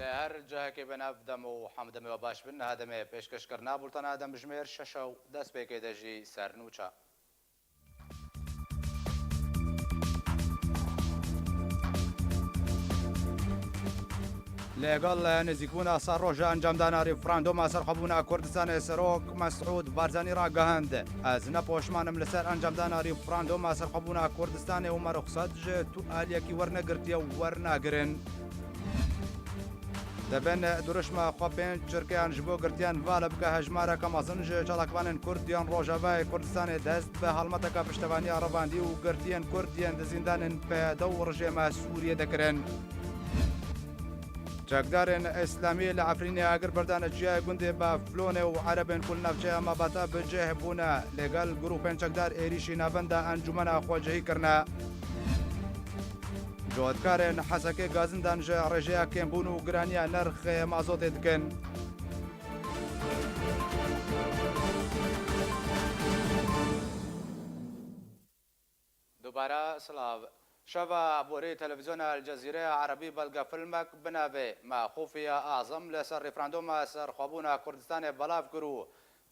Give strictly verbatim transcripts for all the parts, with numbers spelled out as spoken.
Her cihekê bin ev dem û hemdemê we baş bin. Niha demê pêşkêşkirina bultena demjimêr şeş û destpêkê de jî sernûça. Li gel nêzîkbûna sed roja encamdana referanduma serxwebûna Kurdistanê, Serok Mesûd Barzanî ragihand, ez ne poşman im li ser encamdana referanduma serxwebûna Kurdistanê û me ruxset ji tu aliyekî wernegirtiye û wernagirin. Di bin dirûşma xwe pênc çirkeyan ji bo girtiyan vala bike, hejmareke mezin ji çalakvanên Kurd yên Rojavayê Kurdistanê dest bi helmeteke piştevaniya revandî û girtiyên Kurd yên di zîndanên P Y D û rejîma Sûriyê dikirin. Çekdarên Îslamî li Efrînê agir berdane çiyayê gundê Baflonê û Erebên ku li navçeya Mabata bi cih bûne, lê gel grûpên çekdar êrîşî navenda encûmena xwecihî kirine. Cotkarên Hesekê gazindan ji rêjeya kêmbûn û giraniya nirxê mazotê dikin. Dubara silav. Şeva borî televîzyona El Cezîreya Erebî belgefilmek bi navê Me Xufiya Azam li ser referanduma serxwebûna Kurdistanê belav kir û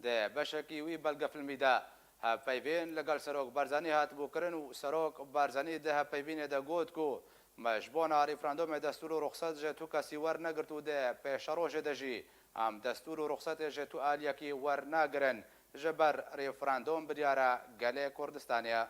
di beşekî wî belgefilmî de hevpeyvîn li gel Serok Barzanî hatibû kirin û Serok Barzanî di hevpeyvînê de got ku me ji bona referandumê destûr û ruxset ji tu kesî wernegirt û di pêşerojê de jî em destûr û ruxsetê ji tu aliyekî wernagirin, ji ber referandum biryara gelê Kurdistanê ye.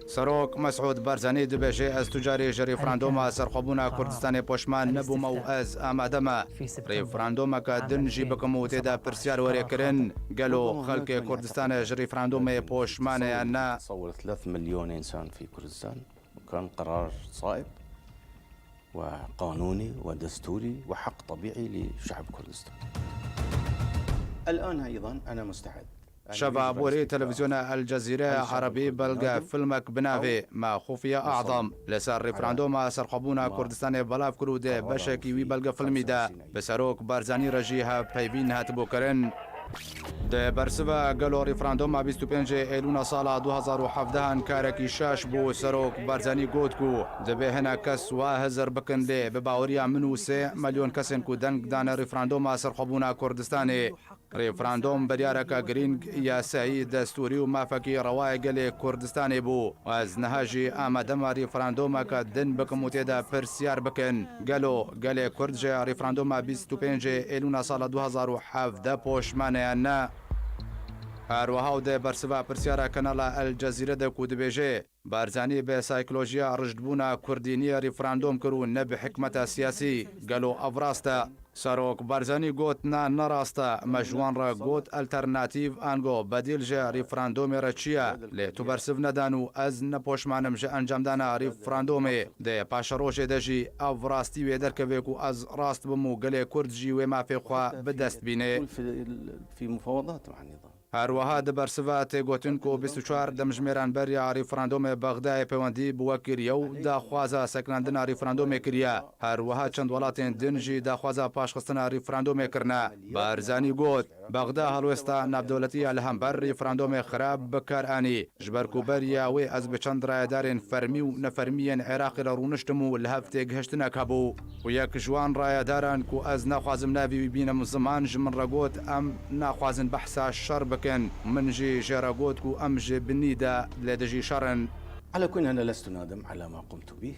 Serok Mesûd Barzanî dibêje, ez tu carî ji referanduma serxwebûna Kurdistanê poşman nebûme û ez amade me referandumeke din jî bikim û tê de pirsyar were kirin, gelo xelkê Kurdistanê ji referandumê poşman e yan na? تصور ثلاث مليون إنسان في كردستان، وكان قرار صائب وقانوني ودستوري وحق طبيعي لشعب كردستان. الآن أيضًا أنا مستعد. Şeva borî televîzyona El Cezîre Erebî belgefilmek bi navê Me Xufiye Azam li ser referanduma serxwebûna Kurdistanê belav kir û di beşekî wî belgefilmî de bi Serok Barzanî re jî hevpeyvîn hatibû kirin. Di bersiva gelo referanduma bîst û pêncê Eylûna sala du hazar û hevdehan karekî şaş bû. Serok Barzanî got ku dibê hinek kes wa hizir bikin, lê bi baweriya min û sê milyon kesên ku deng dane referanduma serxwebûna Kurdistanê, referandum biryareke girîng, yasayî, destûrî û mafekî rewayê gelê Kurdistanê bû. Ez niha jî amade me referandumeke din bikim û tê de pirsyar bikin, gelo gelê Kurd ji referanduma bîst û pêncê Eylûna sala du hazar û hevdeh poşman e yan ne? Her wiha û di bersiva pirsyara kanala El Cezîre de ku dibêje, Barzanî bi saykolojiya rijdbûna kurdîniyê referandum kir û ne bi hikmeta siyasî. Gelo ev rast e? Serok Barzanî got, na, ne rast e. Me ji wan re got alternatîf, ango bedîl ji referandumê re çi ye? Lê tu bersiv nedan û ez ne poşman im ji encamdana referandumê. Di paşerojê de jî ev rastî wê derkeve ku ez rast bim û gelê Kurd jî wê mafê xwe bi dest bîne. في، في مفاوضات مع النظام. Her wiha di bersiva tê gotin ku bîst û çar demjimêran beriya referandumê Bexdayê peywendî bi we kiriye û daxwaza sekinandina referandumê kiriye. Her wiha çend welatên din jî daxwaza paşxistina referandumê kirine. Barzanî got, Bexda helwêsta navdewletî ya li hember referandumê xirab bi kar anî. Ji ber ku beriya wê ez bi çend rayedarên fermî û nefermî yên Iraqê re rûniştim û li hev têgihiştinek hebû. Û yek ji wan rayedaran ku ez naxwazim navê wî bînim ziman, ji min re got, em naxwazin behsa şer bikin. Min jî jê re got ku em ji binî de li dijî şer in. على كل، أنا لست نادم على ما قمت به،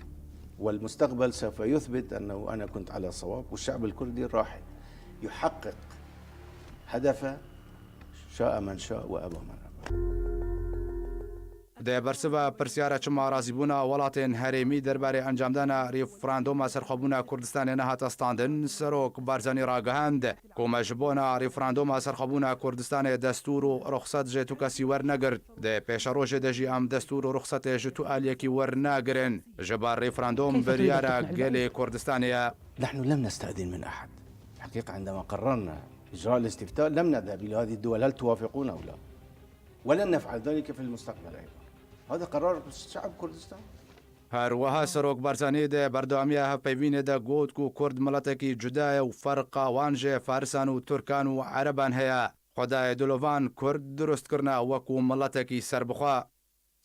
والمستقبل سوف يثبت أنه أنا كنت على صواب، والشعب الكردي راح يحقق هدفه، شاء من شاء وأبى من أبى. Di bersiva pirsyara çima razîbûna welatên herêmî derbarê encamdana referanduma serxwebûna Kurdistanê nehate standin, Serok Barzanî ragihand ku me ji bona referanduma serxwebûna Kurdistanê destûr û ruxset ji tu kesî wernegirt. Di pêşerojê de jî em destûr û ruxsetê ji tu aliyekî wernagirin. Ji ber referandum biryara gelê Kurdistanê ye. نحن لم نستأذن من أحد. الحقيقة عندما قررنا إجراء الاستفتاء لم نذهب إلى هذه الدول هل توافقون أو لا. ولن نفعل ذلك في المستقبل أيضًا. هذا قرار شعب كردستان. Her wiha Serok Barzanî di berdewamiya hevpeyvînê de got ku Kurd miletekî cuda ye û ferqa wan ji Farisan û Tirkan û Ereban heye. Xwedayê dilovan Kurd dirust kirine wekû miletekî serbixwe.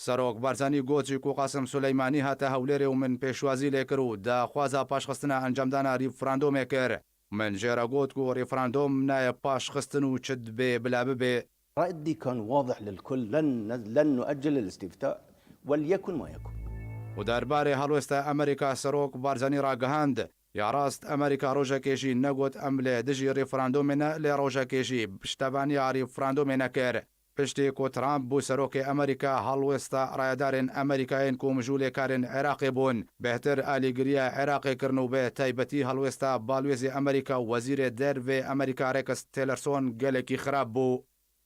Serok Barzanî got jî ku Qasim Suleymanî hate Hewlêrê û min pêşwazî lê kir û daxwaza paşxistina encamdana rîfrandomê kir. Min jê re got ku rîfrandom nayê paşxistin û çi dibê bila bibê. ردي كان واضح للكل، لن لن نؤجل الاستفتاء وليكن ما يكن. û derbarê helwesta Amerîka Serok Barzanî ragihand, ya rast Amerîka rojekê jî negot em li dijî rîfrandomê ne, lê rojekê jî piştevaniya rîfrandomê nekir. Piştî ku Trump bû serokê Amerîka, helwesta rayedarên Amerîka yên ku mijûlêkarên Iraqê bûn, bêhtir alîgiriya Iraqê kirin û bi taybetî helwesta balwêzê Amerîka, wezîrê dervê Amerîka Rex Tillerson gelekî xirab bû.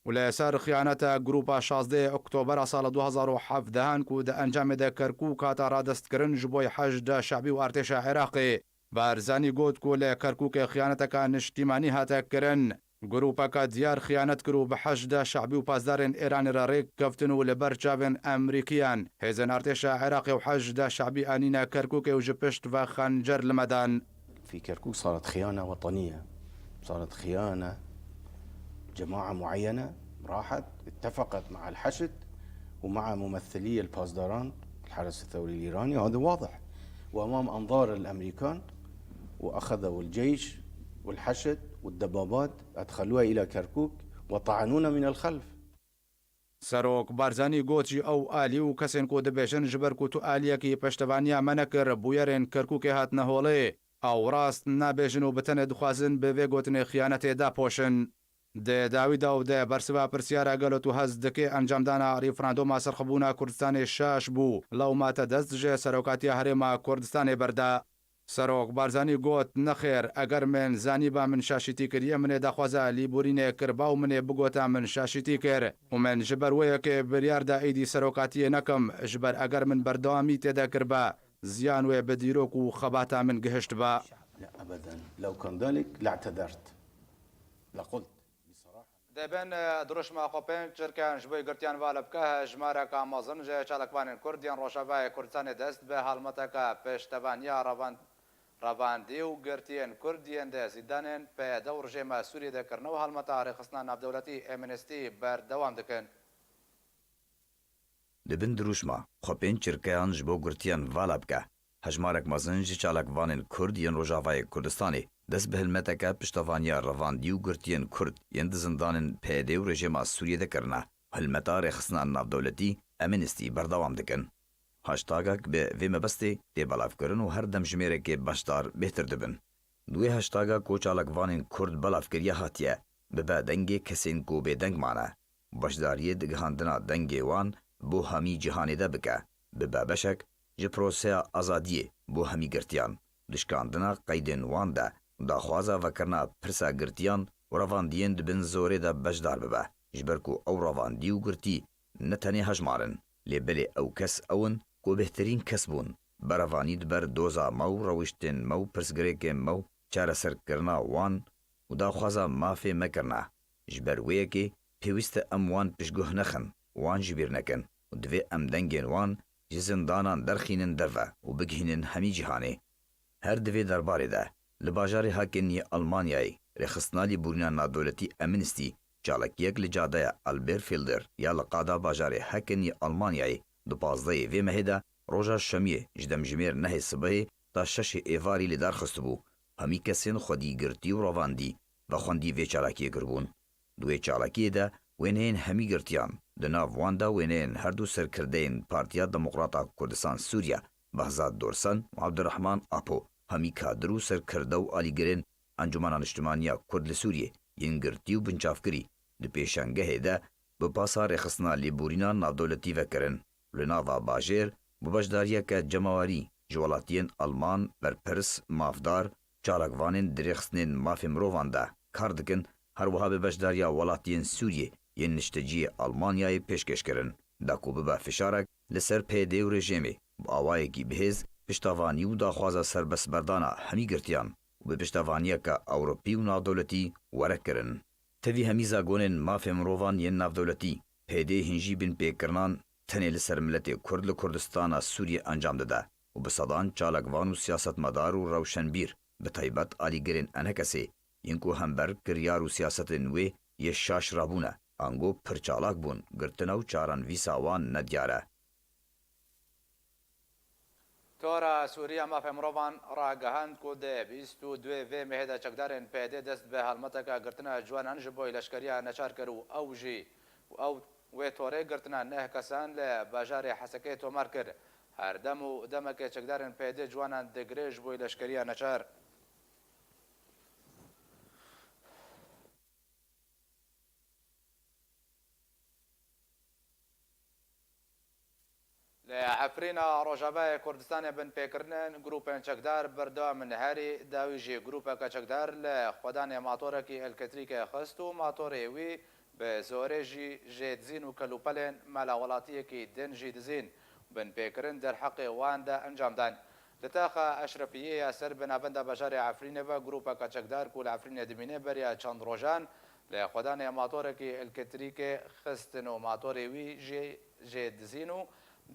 Û li ser xiyaneta Grûpa şazdeh Oktobera sala du hazar û hevdehan ku di encamê de Kerkûk hate radestkirin ji bo Heşda Şebî û artêşa Iraqê, Barzanî got ku li Kerkûkê xiyaneteke niştîmanî hate kirin. Grûpeke diyar xiyanet kir û bi Heşda Şebî û pasdarên Îranê re rêk keftin û li ber çavên Amerîkiyan, hêzên artêşa Iraqê û Heşda Şebî anîne Kerkûkê û ji pişt ve xencer li me dan. في كركوك صارت خيانة وطنية، صارت خيانة. جماعة معينة راحت اتفقت مع الحشد ومع ممثلي الباسداران، الحرس الثوري الإيراني، وهذا واضح وأمام أنظار الأمريكان، وأخذوا الجيش والحشد والدبابات أدخلوها إلى كركوك وطعنونا من الخلف. Serok Barzanî got jî ew alî û kesên ku dibêjin ji ber ku tu aliyekî piştevaniya me nekir, bûyerên Kerkûkê hatine holê, ew rast nabêjin û bi tenê dixwazin bi vê gotinê xiyanetê dapoşin. Di dawî de û di bersiva pirsiyara gelo tu hez dikê encamdana rîfrandoma serxwebûna Kurdistanê şaş bû, lewma te dest ji serokatiya Herêma Kurdistanê berda. Serok Barzanî got, nexêr, eger min zanîba min şaşîtî kiriye, min ê daxwaza lîborînê kiriba û min ê bigota min şaşîtî kir û min ji ber wê yekê biryar da êdî serokatiyê nekim, ji ber eger min berdewamî tê de kiriba, ziyan wê bi dîrok û xebata min gihiştiba. لا أبدا، لو كان ذلك لاعتذرت، لقلت بصراحة. Dê bin dirûşma xwe pênc çirken ji bo girtiyan vala bike, hejmareka mezin ji çalakvanên Kurd yên Rojavayê Kurdistanê dest bi helmeteke pêştevaniya revan-, revandî û girtiyên Kurd yên di zîndanên P Y D û rejêma Sûriyê de kirine û helmeta rêxistina navdewletî Amnesty berdewam dikin. Di bin dirûşma xwe pênc çirkeyan ji bo girtiyan vala bike, hejmarek mezin ji çalakvanên Kurd yên Rojavayê Kurdistanê dest bi hilmeteke piştevaniya revandî û girtiyên Kurd yên di zindanên P Y D û rejêma Sûriyê de kirine. Hilmeta rêxistina navdewletî Amnesty berdewam dikin. Hashtagek bi vê mebestê tê belavkirin û her demjimêrekê beşdar bêhtir dibin. Di wê hashtaga ku çalakvanên Kurd belav kiriye hatiye, bibe dengê kesên ku bêdeng mane. Beşdariyê di gihandina dengê wan bo hemî cîhanê de bike, bibe beşek ji proseya azadiyê bo hemî girtiyan, di şikandina qeydên wan de û daxwaza vekirina pirsa girtiyan û revandiyên di bin zorê de beşdar bibe, ji ber ku ew revandî û girtî ne tenê hejmar in, lê belê ew kes ew in ku bêhtirîn kes bûn, berevanî di ber doza me û rewiştên me û pirsgirêkên me û çareserkirina wan û daxwaza mafê me kirine. Ji ber wê yekê pêwîst e em wan piştguh nexin, wan ji bîr nekin û divê em dengên wan ji zindanan derxînin derve û bigihînin hemî cîhanê. Her di vê derbarê de, li bajarê Haken yê Almanyayê, rêxistina lêborîna navdewletî Amnesty çalakiyek li cadeya Albert Felder ya li qada bajarê Haken yê Almanyayê di pazdehê vê mehê de, roja şemiyê, ji demjimêr nehê sibehê ta şeşê êvarî li dar xistibû. Hemî kesên xwedî girtî û revandî vexwendî vê çalakiyê kiribûn. Di wê çalakiyê de wêneyên hemî girtiyan, di nav wan de wêneyên her du serkirdeyên Partiya Demokrata Kurdistan Sûriye, Behzad Dorsen û Abdurrahman Apo, hemî kadir û serkirde û alîgirên Encûmena Niştimanî ya Kurd li Sûriyê yên girtî û binçavkirî di pêşengehê de bi pasa rêxistina lêborîna navdewletî vekirin. Li nava bajêr, bi beşdariyeke cemawerî ji welatiyên Alman, berpirs, mafdar, çalakvanên di rêxistinên mafê mirovan de kar dikin, her wiha bi beşdariya welatiyên Sûriyê yên niştecihê Almanyayê pêşkêş kirin, da ku bibe fişarek li ser P Y D û rejêmê bi awayekî bihêz piştevanî û daxwaza serbestberdana hemî girtiyan û bi piştevaniyeke ewropî û navdewletî were kirin. Tevî hemî zagonên mafê mirovan yên navdewletî, P Y D hîn jî binpêkirinan tenê li ser miletê Kurd li Kurdistana Sûriyê encam dide û bi sedan çalakvan û siyasetmedar û rewşenbîr, bi taybet alîgirên ENKSê, yên ku hember kiryar û siyasetên wê yê şaş rabûne, ango pir çalak bûn, girtina û çarenvîsa wan nediyar e. Şora Sûrî ya Mafê Mirovan ragihand ku di bîst û duê vê mehê de çekdarên P D dest bi helmeteke girtina ciwanan ji bo leşkeriya neçar kir û ew jî û ew wê torê girtina neh kesan li bajarê Hesekê tomar kir. Her dem û demekê çekdarên P D ciwanan digire ji bo leşkeriya neçar. Li Efrîna Rojavayê Kurdistanê binpêkirinên grûpên çekdar berdewam in. Herî dawî jî grûpeke çekdar li xwedanê matorekî elektrîkê xist û matorê wî bi zorê jî jê dizîn û kelûpelên mala welatiyekî din jî dizîn. Binpêkirin derheqê wan de encam dan. Li taxa Eşrefiyê ya ser bi navenda bajarê Efrînê ve grûpeke çekdar ku li Efrînê dimîne beriya çend rojan li xwedanê matorekî elektrîkê xistin û matorê wî jê, jê dizîn û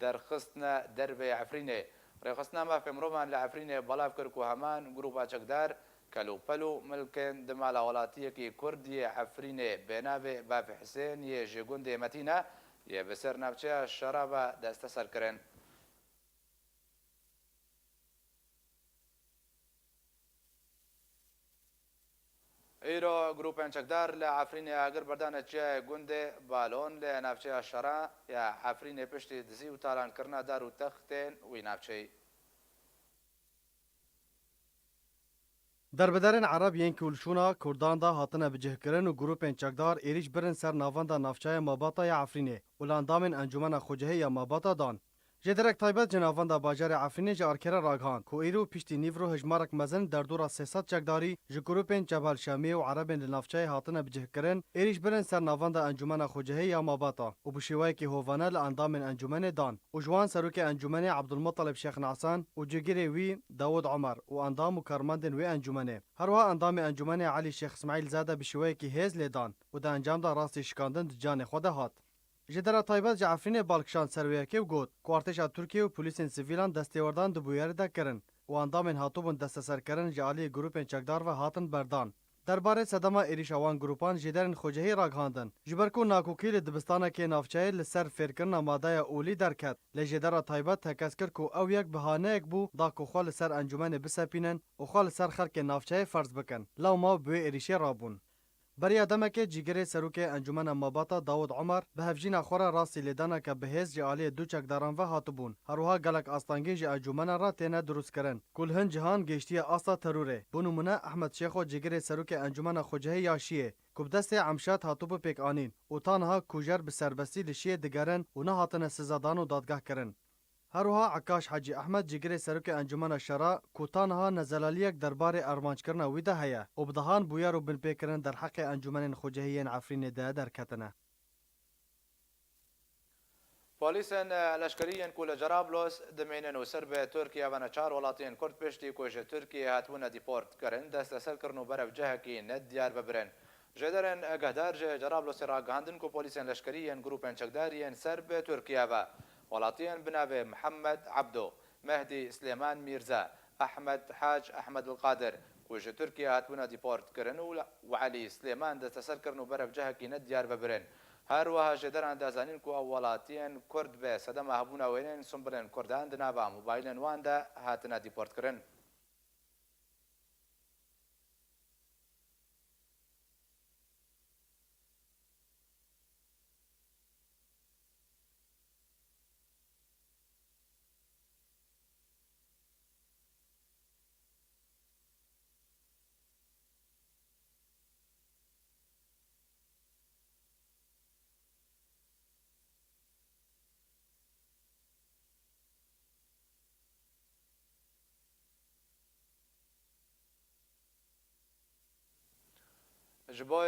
derxistine derveyê Efrînê. Rêxistina Mafê Mirovan li Efrînê belav kir ku heman grûpa çekdar kelûpel û milkên di mala welatiyekî Kurd yê Efrînê bê navê Bavê Hisên yê ji gundê Metîne yê bi ser navçeya Şera ve desteser kirin. Îro grûpên çekdar li Efrînê agir berdane çiyayê gundê Balon li navçeya Şera ya Efrînê piştî dizî û talankirina dar û textên wî navçeyî. Derbiderên Ereb yên ku li şûna Kurdan de hatine bicihkirin û grûpên çekdar êrîş birin ser navenda navçeyê Mabata ya Efrînê û li endamên Encûmena Xwecihê ya Mabata dan. Jêderek taybet ji navenda bajarê Efrînê ji Arkerê ragihand ku îro piştî nîvro hejmarek mezin derdora sê sed çekdarî ji grûpên Cebel Şamiyê û Erebên li navçeyê hatine bicihkirin, êrîş birin ser navenda Encûmena Xwecihê ya Mabata û bi şêweyekî hovane li endamên encûmenê dan û ji wan serokê encûmenê Ebdulmutalib Şêx Nesan û cîgirê wî Dawud Omer û endam û karmendên wê encûmenê. Her wiha endamê encûmenê Elî Şêx Îsmaîlzade bi şêweyekî hêz lê dan û di encam de rastî şikandin di canê xwe de hat. Jêdera taybet ji Efrînê bal kişand ser wê yekê û got ku artêşa Tirkiyê û polîsên sivîlan destêwerdan di bûyerê de kirin û endamên hatibûn desteserkirin ji aliyê grûpên çekdar ve hatin berdan. Derbarê sedema êrîşa wan grûpan jêderên xwecihî ragihandin. Ji ber ku nakokî li dibistanekê navçeyê li ser fêrkirina madeya olî derket, lê jêdera taybet tekez kir ku ew yek bihaneyek bû da ku xwe li ser encûmenê bisepînin û xwe li ser xelkê navçeyê ferz bikin. Lewma bi wê êrîşê rabûn. Beriya demekê cîgirê serokê Encûmena Mabata Dawud Omer bi hevjîna xwe re rastî lêdaneke bihêz ji aliyê du çekdaran ve hatibûn. Her wiha gelek astengî ji encûmena re têne dirûstkirin, ku li hin cihan gêştiye asta terorê. Bo nimûne, Ehmed Şêxo cîgirê serokê Encûmena Xwecihê ya Şiyê, ku bi destê Emşad hatibû pêkanîn û ta niha kujer bi serbestî li Şiyê digerin û nehatine sizadan û dadgehkirin. Her wiha Ekaş Hecî Ehmed cîgirê serokê Encûmena Şera ku ta niha nezelaliyek derbarê armanckirina wî de heye û bi dehan bûyer û binpêkirin derheqê encûmenên xwecihî yên Efrînê de derketine. Polîsên, e, leşkerî yên ku li Cerablos dimînin û ser bi Tirkiye ve ne çar welatiyên Kurd piştî ku ji Tirkiyê hatibûne dîportkirin, desteser kirin û berevcihekî nediyar ve birin. Jêderên guhdar ji Cerablosê ragihandin ku polîsên leşkerî yên grûpên çekdar yên ser bi Tirkiye ve welatiyên bi navê Mihemed Ebdo, Mehdî Silêman Mîrze, Ehmed Hac Ehmed Qadir ku ji Tirkiye hatibûne dîportkirin û, û Elî Silêman desteser kirin û berevcihekî nediyar ve birin. Her wiha jêderan da zanîn ku ew welatiyên Kurd bi sedema hebûna wêneyên Sunbilên Kurdan di nava mobaylên wan de hatine dîportkirin. Ji bo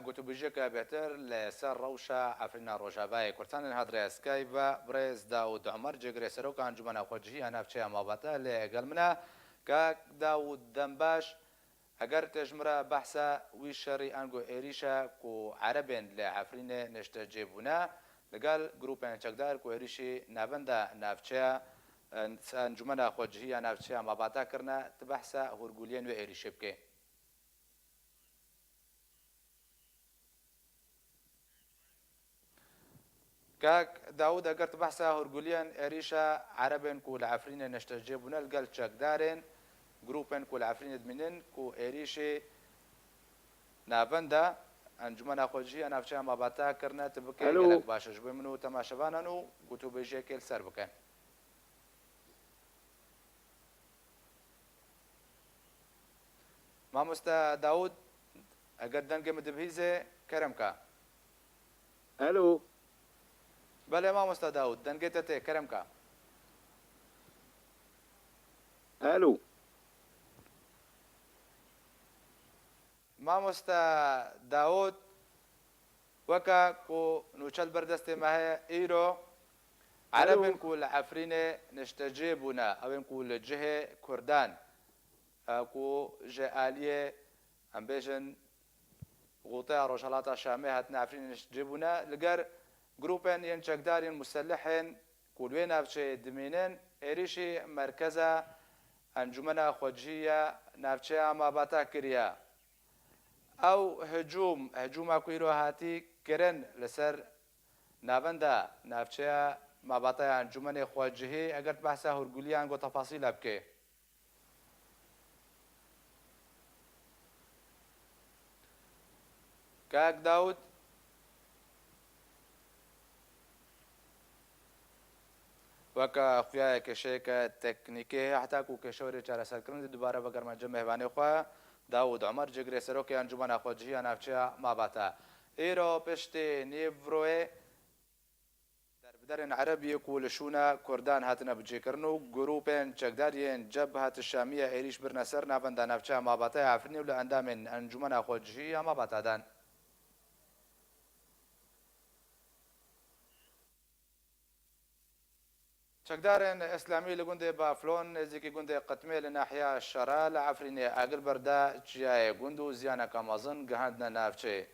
gotûbêjiyeke bêhtir li ser rewşa Efrîna Rojavayê Kurdistanê li Hadrêya Skype ve birêz Dawud Omer, cîgirê seroka Encûmena Xwecihî ya Navçeya Mabata li gel min e. Kak Dawud, dem baş. Eger tu ji min re behsa wî şerî ango êrîşa ku Erebên li Efrînê niştecê bûne, li gel grûpên çekdar ku êrîşî navenda navçeya, e, Encûmena Xwecihî ya Navçeya Mabata kirine, tu behsa hûrguliyên wê êrîşê bike. Kak Dawûd, eger tu behsa hûrguliyên êrîşa erebên ku li Efrînê niştecê bûne li gel çekdarên grûpên ku li Efrînê dimînin ku êrîşê navenda Encûmena Xwecihî ya Navçeya Mabata kirine, tu bike Alo. gelek baş e ji bo min û temaşevanan û gotûbêjiyekê li ser bike. Mamoste Dawûd, eger dengê min dibihîze, kerem ka. Alo. Belê, mamoste Dawûd, dengê te tê, kerem ka. Alo. Mamoste Dawûd, weke ku nûçe li ber destê me heye, îro Alo. Erebên ku li Efrînê niştecê bûne, ew ên ku li cihê Kurdan, e, ku ji aliyê, em bêjin, Xûteya Rojhilata Şamê hatine Efrînê niştecê bûne, li ger grûpên yên çekdar yên muselihên ku li wê navçeyê dimînin, êrîşî merkeza Encûmena Xwecihî ya Navçeya Mabata kiriye. Ew hicûm, hicûma ku îro hatî kirin li ser navenda navçeya Mabata ya Encûmenê Xwecihî, eger tu behsa hûrguliyan ku tefasîla bike. Kak Dawûd, weke xuya ye kêşeyeke teknîkê heye, heta ku kêşe were çareserkirin, dê dubare vegerime cem mêvanê xwe, Dawûd Omer, cêgirê serokê Encûmena Xwecihî ya Navçeya Mabata. Îro piştî nîvroyê, Derbiderên Erebiyê ku li şûna Kurdan hatine bicihkirin û grûpên çekdar yên Cebhat Şamiye êrîş birine ser navenda navçeya Mabata ya Efrînê û li endamên Encûmena Xwecihî ya Mabata dan. Çekdarên Îslamî li gundê Baflon, nêzîkî gundê Qitmê li nahiya Şera li Efrînê agir berda çiyayê gund û ziyaneke mezin gihandine navçeyê.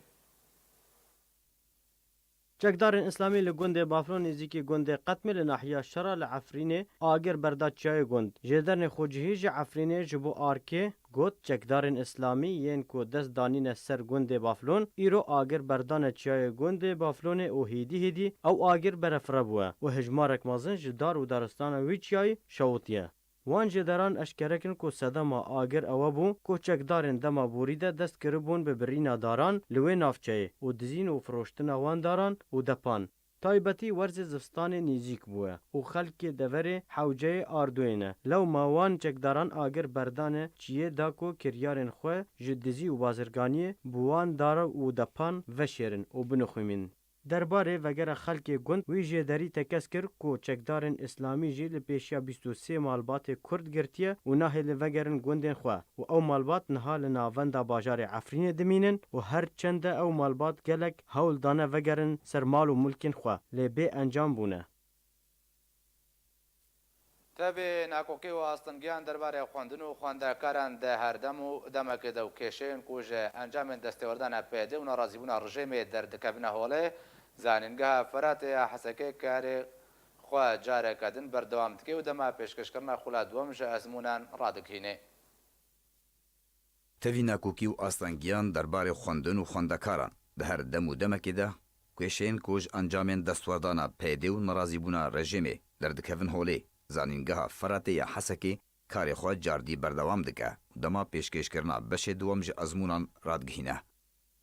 Çekdarên Îslamî li gundê Baflon nêzîkî gundê Qetmê li nahiya Şera li Efrînê agir berda çiyayê gund. Jêdernê xwecihî ji Efrînê ji bo arkê got, çekdarên Îslamî yên ku dest danîne ser gundê Baflon, îro agir berdane çiyayê gundê Baflonê û hêdî hêdî ew agir berefirre bûye û hejmarek mezin ji dar û daristana wî çiyayî şewitiye. Wan jêderan eşkere kirin ku sedema agir ewe bû ku çekdarên dema borî de dest kiribûn bi birîna daran li wê navçeyê û dizîn û firoştina wan daran û depan. Taybetî werzê zivistanê nêzîk bûye û xelkê deverê hewceyê ardûyê ne. Lewma wan çekdaran agir berdane çiyê da ku kiryarên xwe ji dizî û bazirganiyê bi wan dara û depan veşêrin û binixumînin. Derbarê vegera xelkê gund, wî jêderî tekez kir ku çekdarên Îslamî jî li pêşiya bîst û sê malbatê Kurd girtiye û nahêlin vegerin gundên xwe û ew malbat niha li navenda bajarê Efrînê dimînin û her çende ew malbat gelek hewl dane vegerin ser mal û milkên xwe, lê bê encam bûne. Tevî nakokî û astingiyan derbarê xwendin û xwendekaran di her dem û demekê de û kêşeyên ku ji encamên destêwerdana P Y D û nerazîbûna rejîmê derdikevine holê, Zanîngeha Firatê ya Hesekê karê xwe careke din berdewam dike û dema pêşkêşkirina xula duwem ji ezmûnan radigihîne. Tevî nakokî û astengiyan derbarê xwendin û xwendekaran di her dem û demekê de, kêşeyên ku ji encamên destwerdana P Y D û nerazîbûna rejîmê derdikevin holê, Zanîngeha Firatê ya Hesekê karê xwe cardî berdewam dike û dema pêşkêşkirina beşê duwem ji ezmûnan radigihîne.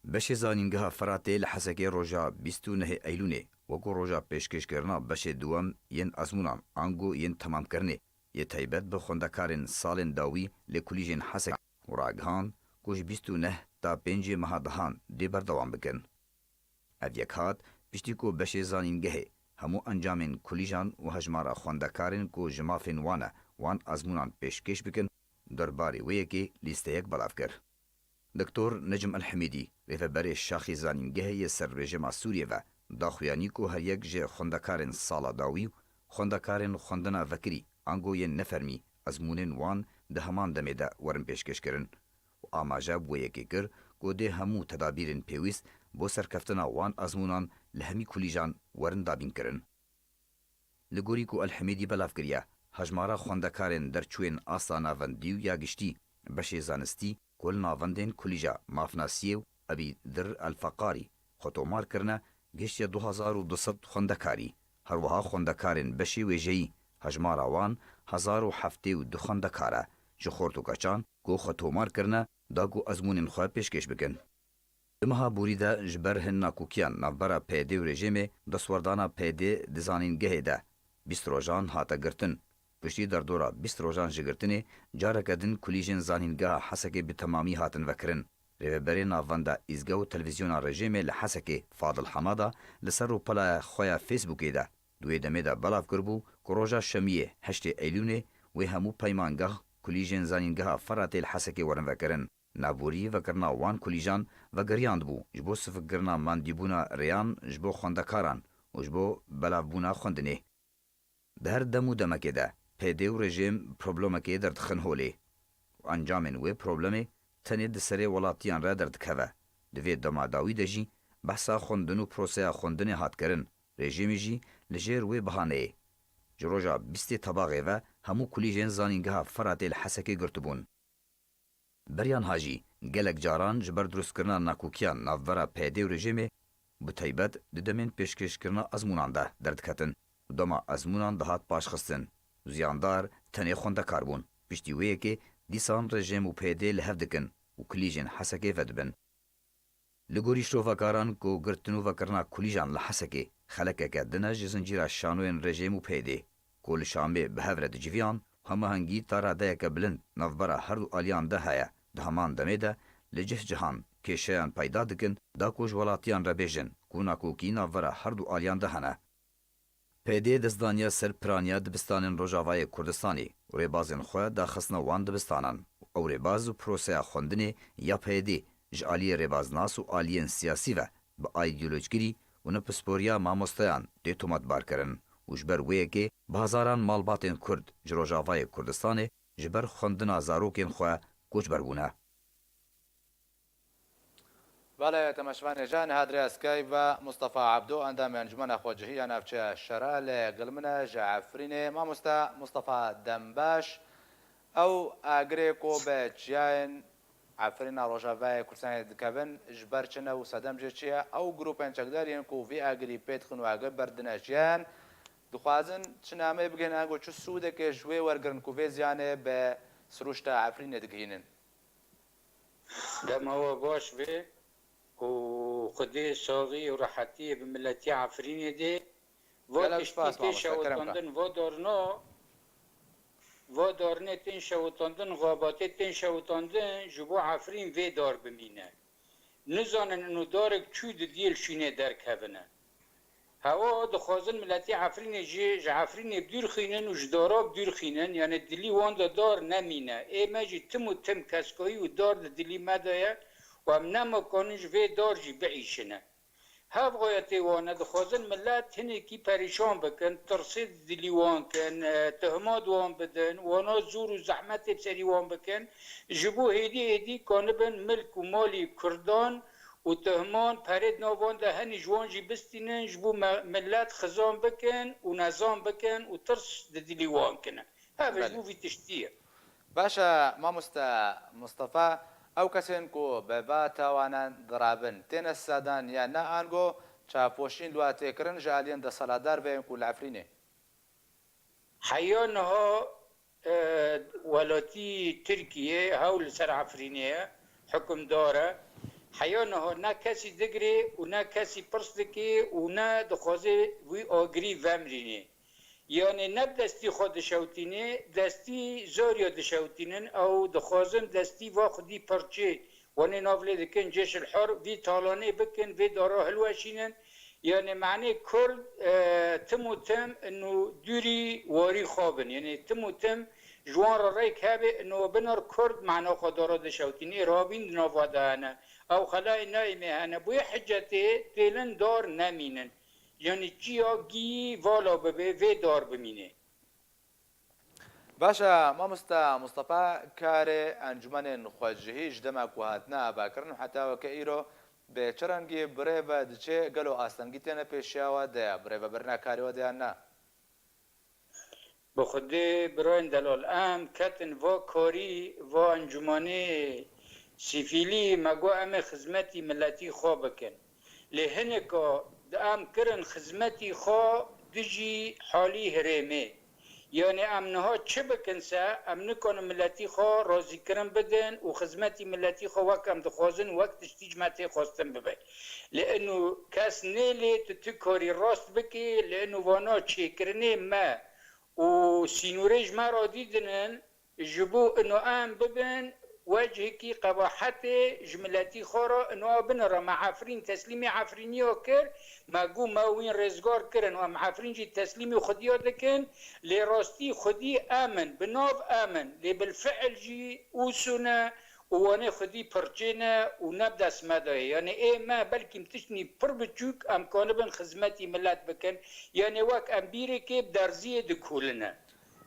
Beşê Zanîngeha Firatê li Hesekê roja bîst û nehê Eylûnê wekû roja pêşkêşkirina beşê duwem yên ezmûnan ango yên temamkirinê yê taybet bi xwendekarên salên dawî li kulîjên Hesekê û ragihand ku ji bîst û neh ta pêncê meha dehan dê berdewam bikin. Ev yek hat piştî ku beşê zanîngehê hemû encamên kulîjan û hejmara xwendekarên ku ji mafên wan e wan ezmûnan pêşkêş bikin, derbarê wê yekê lîsteyek belav kir. Doktor Necm El Hemîdî, rêveberê Şaxê Zanîngehê yê ser rejîma Sûriyê ve, da xuyanî ku her yek ji xwendekarên sala dawî û xwendekarên xwendina vekirî ango yên nefermî ezmûnên wan di heman demê de werin pêşkêşkirin û amaje bi wê yekê kir ku dê hemû tedabîrên pêwîst bo serkeftina wan ezmûnan li hemî kulîjan werin dabînkirin. Li gorî ku El Hemîdî belav kiriye, hejmara xwendekarên derçûyên asta navendî û ya giştî beşê zanistî ku li navendên Kulîja Mafnasiyê û Ebî Dir El Feqarî xwe tomar kirine, gihiştiye du hezar û du sed xwendekarî. Her wiha xwendekarên beşê wêjeyî, hejmara wan hezar û heftê û du xwendekar e, ji xort û keçan ku xwe tomar kirine, da ku ezmûnên xwe pêşkêş bikin. Di meha borî de ji ber hin nakokiyan navbera P Y D û rejîmê, destwerdana P Y D di zanîngehê de bîst rojan hate girtin. Piştî derdora bîst rojan ji girtinê, careke din kulîjên zanîngeha Hesekê bi temamî hatin vekirin. Rêveberê Navenda Îzge û Televîzyona Rejîmê li Hesekê, Fadil Hemada, li ser rûpelaya xwe ya Facebookê de di wê demê de belav kiribû ku roja Şemiyê, heştê Eylûnê, wê hemû peymangeh, kulîjên zanîngeha Feratê li Hesekê werin vekirin. Navborî vekirina wan kulîjan vegeriyandibû ji bo sifikkirina mandîbûna rêyan ji bo xwendekaran û ji bo belavbûna xwendinê. Di her dem û demekê de P Y D û rejîm problemekê derdixin holê û encamên wê problemê tenê di serê welatiyan re derdikeve. Di vê dema dawî de jî behsa xwendin û proseya xwendinê hat kirin. Rejîmê jî li jêr wê bihaneyê ji roja bîstê Tebaxê ve hemû kulîjên zanîngeha Feratê li Hesekê girtibûn. Beriya niha jî gelek caran ji ber dirustkirina nakokiyan navbera P Y D û rejîmê, bi taybet di demên pêşkêşkirina ezmûnan de derdiketin û dema ezmûnan dihat paşxistin û ziyandar tenê xwendekar bûn. Piştî wê yekê dîsan rejîm û P Y D li hev dikin û kulîjên Hesekê vedibin. Li gorî şrovekaran ku girtin û vekirina kulîjan li Hesekê xelekeke din e ji zincîra şanoyên rejîm û P Y D, ku li Şamê bi hev re diciviyan, hemahengî ta radeyeke bilind navbera her du aliyan de heye. Di heman demê de li cih cihan kêşeyan peyda dikin, da ku ji welatiyan re bêjin ku nakokî navbera her du aliyan de hene. P Y D dest daniye ser piraniya dibistanên Rojavayê Kurdistanê û rêbazên xwe daxistine wan dibistanan û ew rêbaz û proseya xwendinê ya P Y D ji aliyê rêbaznas û aliyên siyasî ve bi aîdeolojkirî û nepisporiya mamosteyan tê tometbarkirin û ji ber wê yekê bi hezaran malbatên Kurd ji Rojavayê Kurdistanê ji ber xwendina zarokên xwe koçber bûne. Belê, temaşevanê can, hadrê eskay ve Mustafa Abdo, endamê Encumena Xwecihî ya Navçeya Şera, li gel min e ji Efrînê. Mamoste Mustafa, dem baş. Ew agirê ku bi çiyayên Efrîna Rojavayê Kurdistanê dikevin, ji ber çi ne û sedem jê çi ye? Ew grûpên çekdar yên ku vî agirî pê dixin û agir berdine çiyayan, dixwazin çi nameyê bigihînin, ango çi sûdekê ji wê wergirin ku vê ziyanê bi sirûşta Efrînê digihînin? Dema we baş be û Xwedê saxî û rehetiyê bi miletî Efrînê dê. Va Gelek tiştî spas, tê mamoste, kerem ke. Şewitandin, va darna, va darnê tên şewitandin, xabatê tên şewitandin, ji bo Efrîn vê dar bimîne. Nizanin ino darek çû di diyê li şûnê derkevine. Hewa dixwazin miletî Efrînê jî ji Efrînê bi dûr xînin û ji dara bi dûr xînin, yanê dilî wan de dar nemîne. Ê me jî tim û tim keskoyî û dar di dilî me de ye û em nema kanin ji vê dar jî biîşine. Hev xayetê wan e, dixwazin milet hinekî perîşan bikin, tirsê di dilî wan kin, e, tohmat wan bidin, wana zor û zehmetê bi serî wan bikin, ji bo hêdî hêdî kanibin milk û malî Kurdan û tohman perê di nav wan de henî ji wan jî bistînin, ji bo me-, milet xizan bikin û nezan bikin û tirs di dilî wan kine. Hev ji Belê. Bo vî tiştî ye. Baş e, mamoste Mustafa, ew kesên ku bi va tawanan dirabin, têne sizadan ya ne ango çavpoşîn li wa tê kirin ji aliyên desthilatdar vê yên ku li Efrînê? Heya niha, e, welatî Tirkiye hewl li ser Efrînê ye, hukimdar e. Heya niha ne kesî digirê û ne kesî pirs dike û ne dixwaze wî agirî vemirînê. Yanê ne bi destî xwe dişewtînê, destî zoriya dişewtînin, ew dixwazin destî va xwedî pirçê, wanê nav lê dikin, cêş el hor, vî talanê bikin, vê dara hilweşînin. Yanê manê Kurd, e, tim û tim ino dûrî warî xwe bin. Yanê tim û tim ji wan re rêk hebe, ino binar Kurd mana xwe dara dişewtînê, rabîn di nava de hene. Ew xelayê nayê me hene. Bûyê hicetê têlin dar nemînin. Yanî çiya gî vala bibe, vê dar bimîne. Baş e, mamoste Mustafa, karê encûmenên xwecihî ji dema ku hatine avakirin û heta weke îro bi çi rengî bi rê ve diçe, gelo astengî têne pêşiya we de ye, bi rêvebirina karê we de yan na? Bi Xwedê birayên delal, em ketin va karî, va encûmanê sivîlî, me got em ê xizmetî miletî xwe bikin. Lê hineka Em kirin xizmetî xwe dijî halî herêmê. Yanê em niha çi bikin se, em nikanin miletî xwe razîkirin bidin û xizmetî miletî xwe wek em dixwazin û wek tiştî ji me tê xwestin bibe. Lê ino kes nêlê tu, tu karî rast bikî, lê ino vana çêkirinê me û sînorê ji me re dîdinin, ji bo ino em bibin wecihekî qebahetê ji miletî xwe re, ino a binira me Efrîn teslîmî Efrîniya kir, me got me wîn rêzgar kirin û em Efrîn jî teslîmî Xwediya dikin, lê rastî Xwedî em in, bi nav em in, lê bilfiil jî Ûsu ne û wanê Xwedî pirçê ne û ne bi dest me de ye. Yanê ê me belkî tiştnî pir biçûk em kanibin xizmetî milet bikin, yanê wek em bîrekê bi derziyê dikolîne.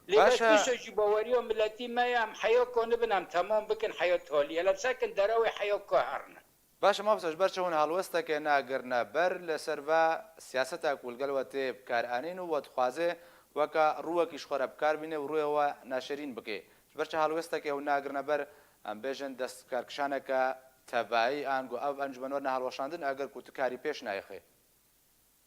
Lê Baş bes e. Tişta jî baweriya miletî me ye, em heya kanibin em temam bikin heya talî. Elem sekin derewê heya ka herine. Baş e, mamoste, ji ber çi hûn helwestekê nagirine ber li ser va siyaseta ku li gel we tê bi kar anîn û we dixwaze weke rûwekî ji xwe re bi kar bîne û rûyê we neşerîn bike? Ji ber çi helwestekê hûn nagirine ber, em bêjin, destkarkişaneke tevaî, ango ev encûmen werine hilweşandin, eger ku tu karî pêş nayê xê?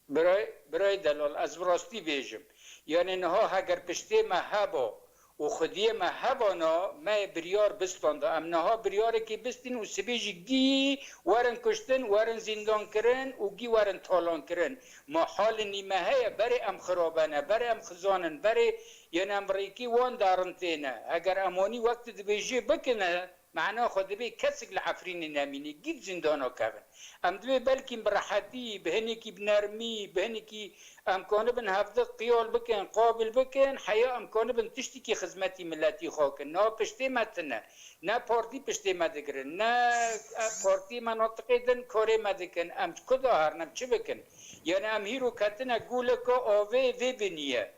Birayê, birayê delal, ez bi rastî bêjim. Yanê niha heger piştê me heba û xwediyê me hebana, me yê biryar bistanda. Em niha biryarekî bistîn û sibê jî gî werin kuştin, werin zîndankirin û gî werin talankirin. Ma halê nî me heye, berê em xirabe ne, berê em xizan in, berê, yanê em rêkê wan derintêne. Heger em wanî wek tu dibêjî bikine, Mena xwe dibê kesik li Efrînê nemîne, gî bi zîndana kevin. Em dibê belkî bi rehetî, bi hinekî bi nermî, bi hinekî em kanibin hevdi qiyal bikin, qabil bikin, heya em kanibin tiştekî xizmetî miletî xwe kin. Na piştê me tine, ne partî piştê me digirin, ne partî menatiqê din karê me dikin. Em ji ku de herin, em çi bikin? Yanî em hîro ketine guleke avê vê binî ye.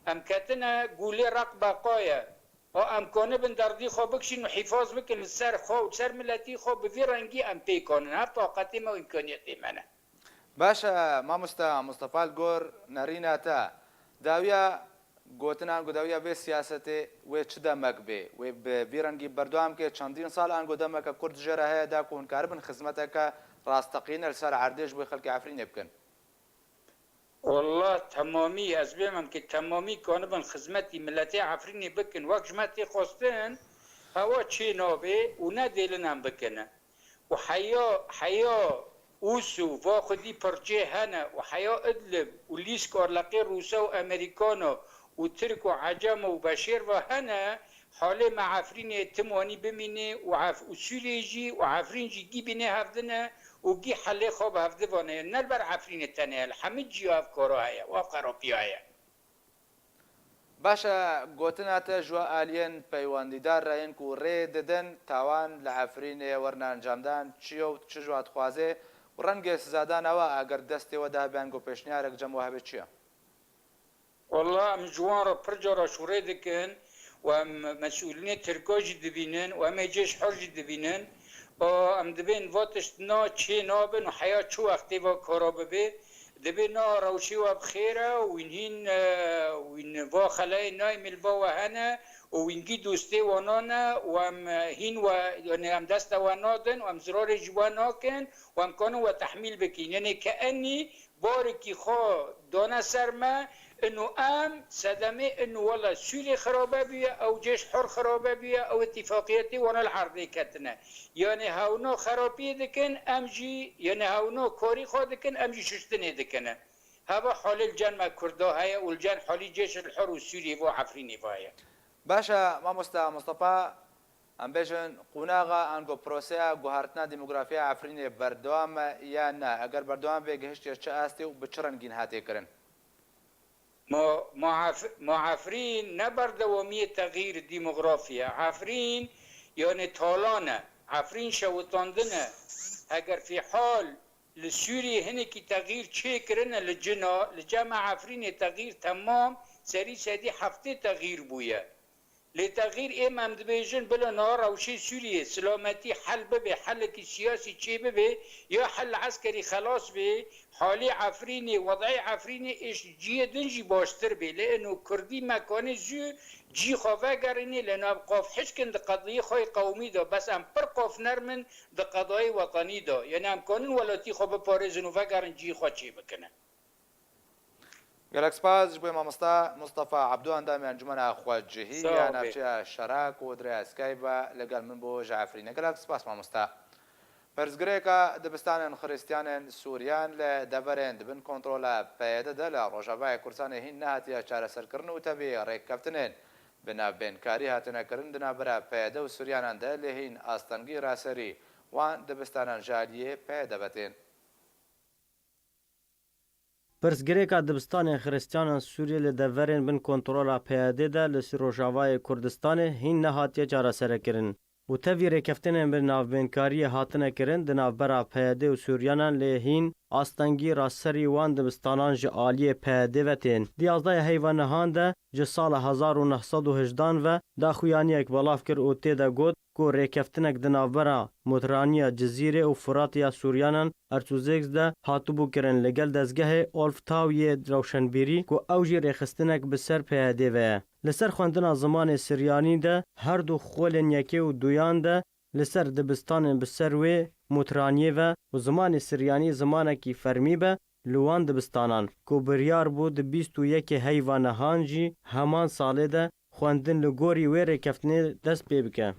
Em ketine gulê req beqa ye. A em kanibin derdî xwe bikişîn û hîfaz bikin li ser xwe û ser miletî xwe, bi vî rengî em pê kanin. Her taqetê me û îmkaniyetê me ne. Baş e, mamoste Mustafa, li gor nerîna te, dawiya gotinan ku dawiya vê siyasetê wê çi demek bê? Wê bi vî rengî berdewam ke çendîn sal, ango demeke kurt jê re heye da ku hûn karibin xizmeteke rasteqîne li ser erdê ji bo xelkê Efrînê bikin? Wallah temamî, ez bêmem ki temamî kanibin xizmetî miletê Efrînê bikin. Wek ji me tê xwestin, hewa çê nabê û ne dêlin em bikine. Û heya, heya Ûsu va xwedî pirçê hene û heya Idlib û Lîsk arleqê Rûsa û Emerîkana û Tirk û Ecem û Beşêr va hene, Halê me Efrînê tim wanî bimînê û Ef-, û Sûriyê jî û Efrîn jî gî bînê hevdine û gî helê xwe bi hevdi vane. Ne li ber Efrînê tenê ye, li hemî cîya ev karo heye û ev xerapiya heye. Baş e, gotina te ji we aliyên peywendîdar re yên ku rê didin, tawan li Efrînê werine encamdan çi ye û çi ji we dixwaze û rengê sizadana we eger destê we de hebe, ango pêşniyarek cem we hebe çi ye? Wallah, em ji wan re pir cara şûrê dikin û em mesûlînê Tirka jî dibînin û em ê cêş hor jî dibînin. A, em dibên va tişt na çê nabin û heya çi wextê va kara bibê. Dibê na rewşê we bi xêr e û wîn hîn, e, wîn va xelayê nayê mêlva we hene û wîn gî dostê wana ne û em, e, hîn we, yanî em desta we nadin û em zirarê ji we nakin û em kanin we tehmîl bikin. Yanî ke enî barekî xwe dane ser me, ino em sedemê ino wele Sûriyê xirabe bûye, ew cêş hor xirabe bûye, ew îtîfaqiyetê wana li erdê ketine. Yanê hewna xerapiyê dikin, em jî, yanê hewna karî xwe dikin, em jî şuştinê dikine. Heva halê li cem me Kurda heye û li cem halî cêş li hor û Sûriyê vo Efrînê va ye. Baş e, mamosta Mustafa, em bêjin, qonaxa ango proseya guhertina demografiya Efrînê berdewam e ya ne? Eger berdewam be, gihiştiye çi astê û bi çi rengîn hatiye kirin? Ma, ma Ef-, ma Efrîn ne berdewamiyê texîr demografî ye. Efrîn, yanê talan e. Efrîn şewitandin e. Eger fîhal li Sûriyê hinekî texîr çêkirine li cina, li cem me Efrînê texîr temam serî sedî heftê texîr bûye. Lê texîr êm em dibêjin bila niha rewşê Sûriyê silametî hel bibe, helekî siyasî çêbibe ya hel eskerî xelas be, halê Efrînê, wed'ê Efrînê êş ciyê din jî baştir be. Lê ino Kurdî me kanê zû cî xwe vegerînê, li nav qaf hişkin di qediyê xwe yê qewmî de, bes em pir qaf nerm in di qedayê wetenî de. Yanî em kanin welatî xwe biparêzin û vegerin ciyê xwe çêbikine. Gelek spas ji bo mamosta Mustafa Abdû, endamê Encûmena Xwecihî Sağ ya ol. Navçeya Şera ku dirê Skype ve li gel min bû ji Efrînê. Gelek spas mamosta. Pirsgirêka dibistanên Xiristiyanên Sûriyan li deverên di bin kontrola P Y D de li Rojavayê Kurdistanê hîn nehatiye çareserkirin û tevî rêkeftinên bi navbênkarî hatine kirin di navbera P Y D û Sûriyanan de, lê hîn astengî raserî wan dibistanan ji aliyê P Y D ve tên. Pirsgirêka dibistanên Xiristiyanên Sûriyê li deverên bin kontrola P Y D de li Rojavayê Kurdistanê hîn nehatiye çareserekirin û tevî rêkeftinên bi navbênkariyê hatine kirin di navbera P Y D û Sûriyanan, lê hîn astengî raserî wan dibistanan ji aliyê P Y D ve tên. Di yazdeh heyva nihan de ji sala hezar û neh sed û hejdan ve daxuyaniyek belav kir û tê de got, ku rêkeftinek di navbera Mutraniya Cizîrê û Furat ya Sûriyanan Ertûzêks de hatibû kirin li gel dezgehê Olf Tau yê rewşenbîrî, ku ew jî rêxistinek bi ser P Y D ve ye. Li ser xwendina zimanê Siryanî de her du xwelên yekê û duyan de li ser dibistanên bi ser wê Mutraniyê ve û zimanê Siryanî zimanekî fermî be li wan dibistanan, ku biryar bû di bîst û yekê heyva nihan jî heman salê de xwendin li gorî wê rêkeftinê dest pê bike.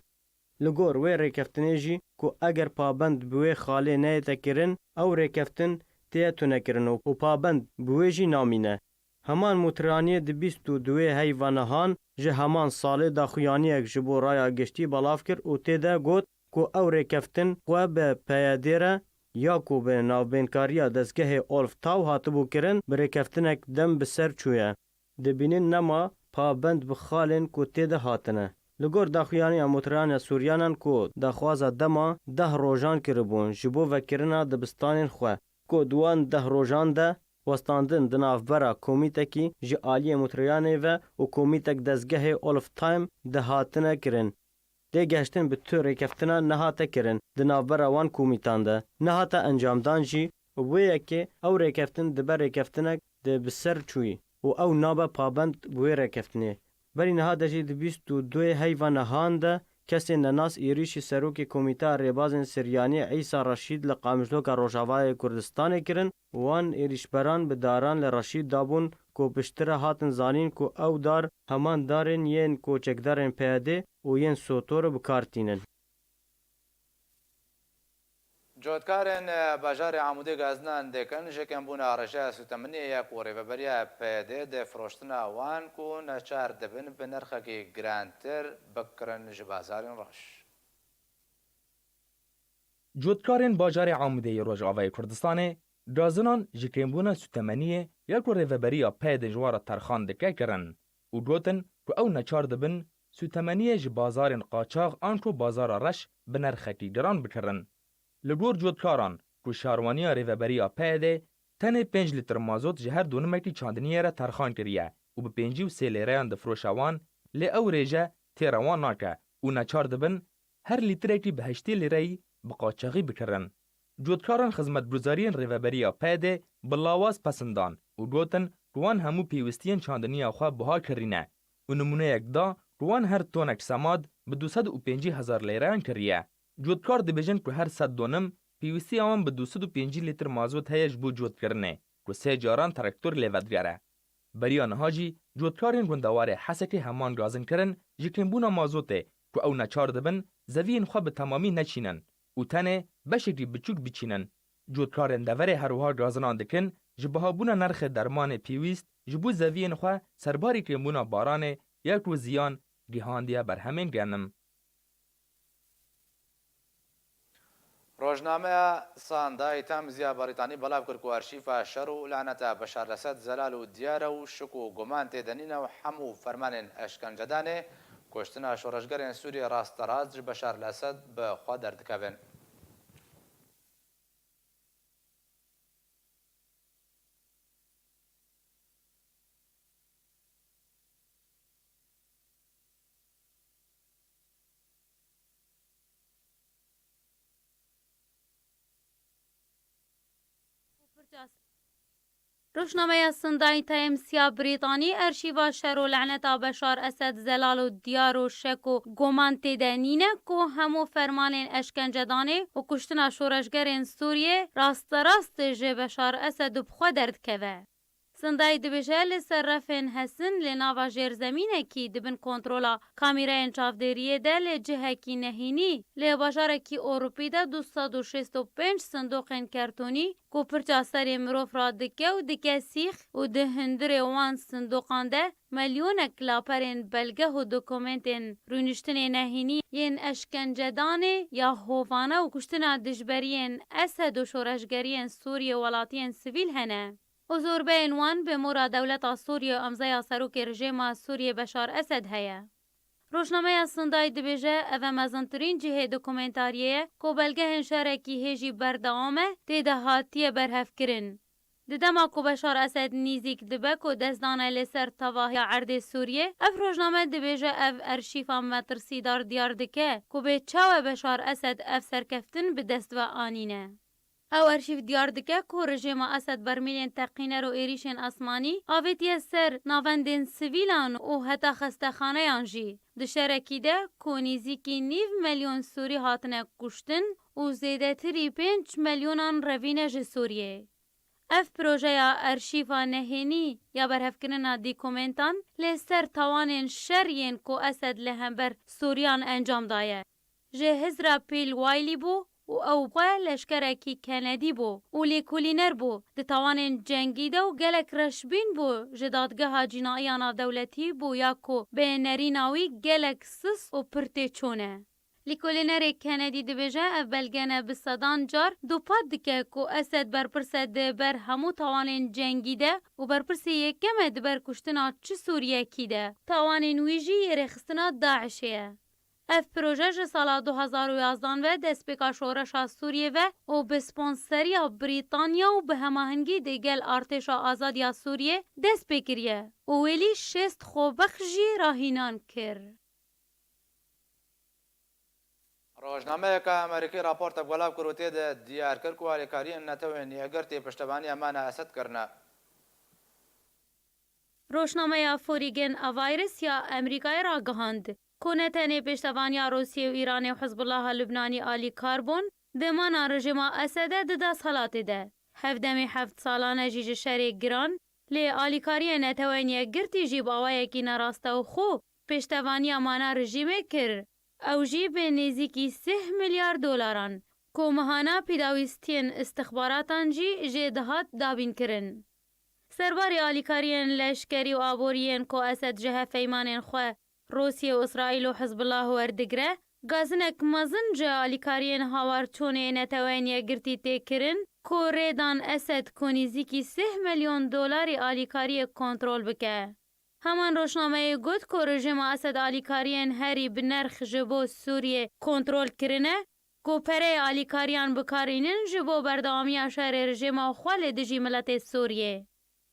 Li gor wê rêkeftinê jî ku eger pabend bi wê xalê neyête kirin, ew rêkeftin tê tunekirin û, û pabend bi wê jî namîne. Heman Mutraniyê di bîst û duwê heyva nihan ji heman salê daxuyaniyek ji bo raya giştî belav kir û tê de got ku ew rêkeftin xwe bi P Y D re ya ku bi navbênkariya dezgehê Olf Tau hatibû kirin, bi rêkeftinek dem bi ser çûye. Dibînin nema pabend bi xalên ku tê de hatine. Li gor daxuyaniya Mutiraniya Sûriyanan ku daxwaza dema deh rojan kiribûn ji bo vekirina dibistanên xwe, ku di wan deh rojan de westandin di navbera komîtekî ji aliyê Mutiriyanê ve û komîtek dezgehê Olf Time de hatine kirin. Têgihiştin bi tu rêkeftina nehate kirin di navbera wan komîtan de. Nehate encamdan jî û bi wê yekê ew rêkeftin dibe rêkeftinek di bi ser çûyî û ew nabe pabend bi wê rêkeftinê. Berî niha de jî di bîst û duyê heyva nihan de kesên nenas êrîşî serokê Komîteya Rêbazên Siryanî Îsa Reşîd li Qamîşloka Rojavayê Kurdistanê kirin. Wan êrîşberan bi daran li Reşîd dabûn ku piştre hatin zanîn ku ew dar heman darên yên ku çekdarên P Y D û yên Sotor bi kar tînin. Cotkarên, e, bajarê Amûdê gazinan dikin, ji kêmbûna rêjeya sûtemeniyê ya ku rêveberiya P Y D dê firoştina wan ku neçar dibin bi nirxekî girantir bikirin ji bazarên reş. Cotkarên bajarê Amûdê yê Rojavayê Kurdistanê gazinan ji kêmbûna sûtemeniyê ya ku rêveberiya P Y D ji wan re terxan dike kirin û gotin ku ew neçar dibin sûtemeniyê ji bazarên qaçax anku bazara reş bi nirxekî giran bikirin. Li gor cotkaran ku şarwaniya rêveberiya P Y D tenê pênc lîtir mazot ji her donimekî çandiniyê re terxan kiriye û bi pêncî û sê lêreyan difiroşe wan, lê ew rêje têra wan nake û neçar dibin her lîtirekî bi heştê lîreyî bi qaçaxî bikirin. Cotkaran xizmetguzariyên rêveberiya P Y D bi lawaz pesin dan û gotin ku wan hemû pêwistiyên çandiniya xwe buha kirîne û nimûneyek da ku wan her tonek semad bi du sed û pêncî hezar leyreyan kiriye. Cotkar dibêjin ku her sed donim pêwistiya wan bi du sed û pêncî lîtir mazot heye ji bo cotkirinê ku sê caran traktor lê vedigere. Beriya niha jî cotkarên gundewarê Hesekê heman gazin kirin ji kêmbûna mazotê ku ew neçar dibin zeviyên xwe bi temamî neçînin û tenê beşekî biçûk biçînin. Cotkarên deverê her wiha gazinan dikin ji bihabûna nirxê dermanê pêwîst ji bo zeviyên xwe serbarî kêmbûna baranê ya ku ziyan gihandiye berhemên genim. Rojnameya Sunday Times ya Brîtanî belav kir ku arşîfa şer û laneta Beşar Lesed zelal û diyar e û şik û guman tê de nîne û hemû fermanên eşkencedanê, kuştina şoreşgerên Sûriyê rasterast ji Beşar Lesed bi xwe derdikevin. Rojnameya Sunday Times ya Brîtanî arşîva şer û leneta Beşar Esed zelal û diyar û şek û goman tê de nîne ku hemû fermanên eşkencedanê û kuştina şoreşgerên Sûriyê rasterast ji Beşar Esed bi xwe derdikeve. Sunday dibêje, li ser refên hesin li nava jêrzemînekî di bin kontrola kamîreyên çavdêriyê de li cihekî nehînî li bajarekî Ewropî de du sed û şêst û pênc sindoqên kertonî ku pirça serê mirov radike û dike sîx û di hundirê wan sindoqan de melyonek laperên belgeh û dokumentên rûniştinê nehînî yên eşkencedanê ya hovane û kuştina dijberiyên Esed û şoreşgeriyên Sûriyê welatiyên sivîl hene. Û zorbeyên wan bi mora dewleta Sûriyê û emzeya serokê rejêma Sûriyê Beşar Esed heye. Rojnameya Sunday dibêje, ev e mezintirîn cihê dokumentariyê ye ku belgehên şerekî hêjî berdewam e tê de hatiye berhevkirin. Di dema ku Beşar Esed nîzîk dibe ku dest dane li ser tevahiya erdê Sûriyê, ev rojname dibêje ev arşîfa metirsîdar diyar dike ku bê çawe Beşar Esed ev serkeftin bi dest ve anîne. Ew arşîv diyar dike ku rejêma Esed bermîlên teqîner û êrîşên asmanî avêtiye ser navendên sivîlan û heta xestexaneyan jî. Di şerekî de ku nêzîkî nîv milyon Sûrî hatine kuştin û zêdetirî pênc milyonan revîne ji Sûriyê. Ev projeya arşîva nehênî ya berhevkirina dokumentan li ser tawanên şer yên ku Esed li hember Sûriyan encam daye. Ji Hizra Pîl Waylî bû û ew xwe leşkerekî Kenedî bû û lêkolîner bû. Di tawanên cengî de û gelek reşbîn bû, ji Dadgeha Cînaî ya Navdewletî bû ya ku bi nerîna wî gelek sis û pir têçûn e. Lêkolînerê Kenedî dibêje, ev belge ne bi sedan car dûpat dike ku Esed berpirs e di ber hemû tawanên cengî de û berpirsê yekem e di ber kuştina çi Sûriyekî de. Tawanên wî jî yê rêxistina DAIŞê ye. Ev proje ji sala du hezar û yazdan ve destpêka şoreşa Sûriyê ve û bi sponseriya Brîtanya û bi hemahengî digel Artêşa Azad ya Sûriyê dest pê kiriye û wêlî şêst xwebexş jî rahînan kir. Rojnameyeke Amerîkî raportek belav kir û tê de diyar kir ku alîkariyên Netewên Yekgirtî piştevaniya mane Esed kirine. Rojnameya Foreign Affairs ya Amerîkayê ragihand ku ne tenê pêştevaniya Rûsiyê û Îranê û Hizbullaha Lubnanî alîkar bûn, di mana rejîma Esedê di desthilatê de. Hevdemî heft salan e jî ji şerê giran, lê alîkariyên Neteweyên Yekgirtî jî bi awayekî nerastewxwe pêştevaniya mana rejîmê kir. Ew jî bi nêzîkî sih milyar dolaran, ku mehana pêdawîstiyên istixbaratan jî jê dihat dabînkirin. Serbarê alîkariyên leşkerî û aborî yên ku Esed ji hevpeymanên xwe Rûsiyê û Îsraîl û Hizbullah werdigire, gazinek mezin ji alîkariyên hawarçûnê Neteweyên Yekgirtî tê kirin, ku rê dan Esed ku nêzîkî sih milyon dolarî alîkariyê kontrol bike. Heman rojnameyê got ku rejîma Esed alîkariyên herî bi nerx ji bo Sûriyê kontrol kirine, ku pereyê alîkariyan bikarînin ji bo berdewamiya şerê rejîma xwe li dijî miletê Sûriyê.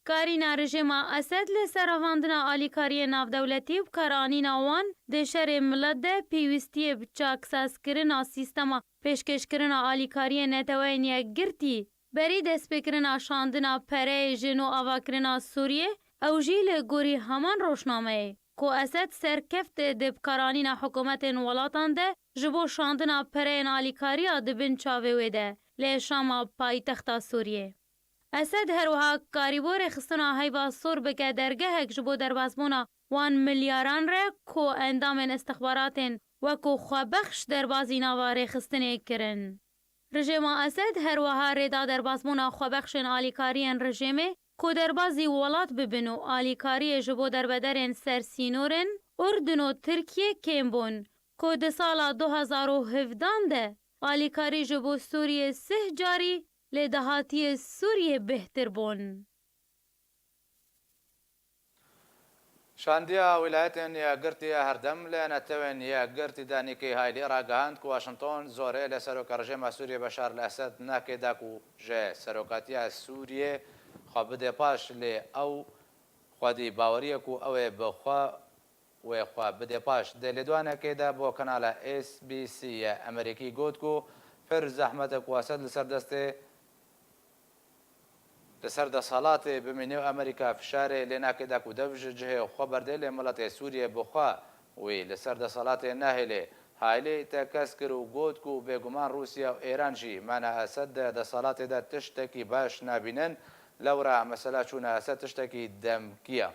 Karîna rejîma Esed li ser avandina alîkariyên navdewletî û bikaranîna wan di şerê milet de pêwîstiyê bi çaksazkirina sîstema pêşkêşkirina alîkariyên Neteweyên Yekgirtî, berî destpêkirina şandina pereyê ji nû avakirina Sûriyê, ew jî li gorî heman rojnameyê, ku Esed serkefte di bikaranîna hikûmetên welatan de ji bo şandina pereyên alîkariya di bin çavê wê de, li Şama paytexta Sûriyê. Esed her wiha karîbû rêxistina heyva sor bike dergehek ji bo derbasbûna wan milyaran re ku endamên istixbaratên wekû xwebexş derbazî nava rêxistinê kirin. Rejêma Esed her wiha rê da derbasbûna xwebexşên alîkariyên rejêmê ku derbazî welat bibin û alîkariyê ji bo derbederên ser sînorên Urdun û Tirkiyê kêm bûn, ku di sala du hezar û hevdan de alîkarî ji bo Sûriyê sih carî lê dahatiyê Sûriyê bêhtir bûn. Şandiya Wîlayetên Yekgirtî ya Herdem li Netewên Yekgirtî de Nikki Haley ragihand ku Washington zorê li seroka rejîma Sûriyê Beşar el Esed nake da ku ji serokatiya Sûriyê xwe bide paş, lê ew xwedî bawerî ye ku ew ê bi xwe wê xwe bide paş. Di lêdwanekê de bo kanala S B C ye Amerîkî got ku pir zehmet e ku Esed li ser destê Li ser desthilatê bimîne û Amerîka fişarê lê nake da ku dev ji cihê xwe berdê, lê miletê Sûriyê bi xwe wî li ser desthilatê nehêlê. Haylî tekez kir û got ku bêguman Rûsya û Êran jî mena Esed di desthilatê de tiştekî baş nabînin. Lewra mesela çûna Esed tiştekî demkî ye.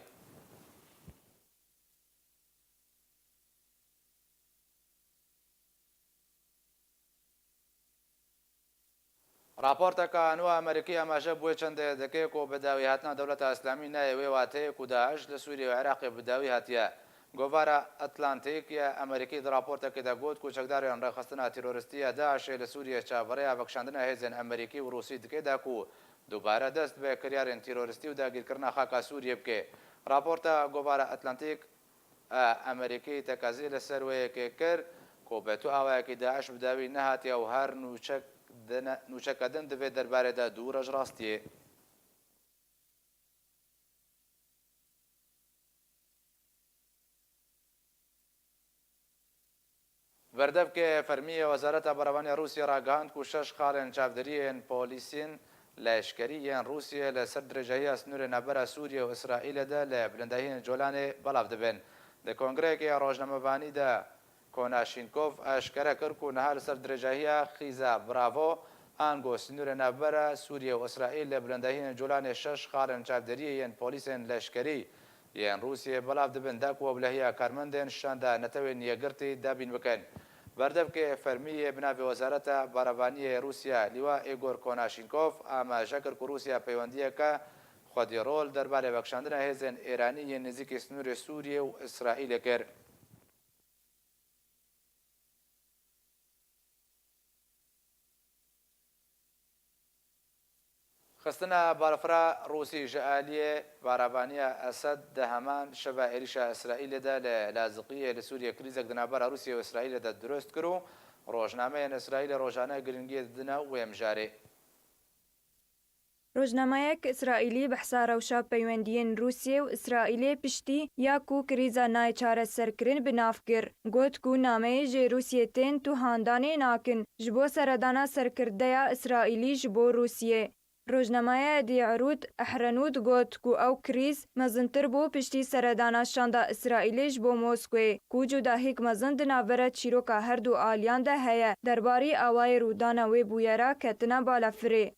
Raporteka nû a Amerîkî amaje bi wê çendê dike ku bi dawî hatina Dewleta Îslamî nayê wê wateyê ku DAIŞ li Sûriyê û Iraqê bi dawî hatiye. Govara Atlantik ya Amerîkî di raportekê de got ku çekdarên rêxistina teroristî ya DAIŞê li Sûriyê çaverêya vekişandina hêzên Amerîkî û Rûsî dike da ku dubare dest bi kiryarên teroristî û dagîrkirina xaka Sûriyê bike. Raporta Govara Atlantik a Amerîkî tekezî li ser wê yekê kir ku bi tu awayekî DAIŞ bi dawî nehatiye û her nûçek dine-, nûçeke din di vê derbarê de dûr e ji rastiyê. Berdevkê fermî yê Wezareta Berevanî ya Rûsya ragihand ku şeş xalên çavdêriyên polîsên leşkerî yên Rûsya li ser dirêjahiya sînorê navbera Sûriyê û Îsraîlê de li bilindahiyên Colanê belav dibin. Di kongreyekê ya rojnamevanî de Konashenkov eşkere kir ku niha li ser dirêjahiya Xîza Bravo, ango sînorê navbera Sûriyê û Îsraîl li bilindahiyên Colanê şeş xalên çavdêriyê yên polîsên leşkerî yên Rûsiyê belav dibin da ku ewlehiya karmendên şanda Netewên Yekgirtî dabîn bikin. Berdevkê fermî yê binavê Wezareta Berevaniyê Rûsya, Lîwa Îgor Konashenkov, amaje kir ku Rûsya peywendiyeke xwedî rol derbarê vekişandina hêzên Êranî yên nêzîkî sînorê Sûriyê û Îsraîlê kir. Xistina balafira Rûsî ji aliyê beravaniya Esed di heman şeva êrîşa Îsraîlê de li Laziqiyê li Sûriyê krîzek di navbera Rûsiyê û Îsraîlê de dirust kir û rojnameyên Îsraîlê rojane girîngiyê didine wê mijarê. Rojnamayek Îsraîlî behsa rewşa peywendiyên Rûsiyê û Îsraîlê piştî ya ku krîza nayê çareserkirin bi nav kir, got ku nameyê ji Rûsiyê tên tu handanê nakin ji bo seredana serkirdeya Îsraîlî ji bo Rûsiyê. Rojnameya Edî Erûd Ehrenûd got ku ew krîz mezintir bû piştî seredana şanda Îsraîlê ji bo Moskowê, ku cudahîk mezin di navbera çîroka her du aliyan de heye derbarî awayê rûdana wê bûyera ketina balafirê.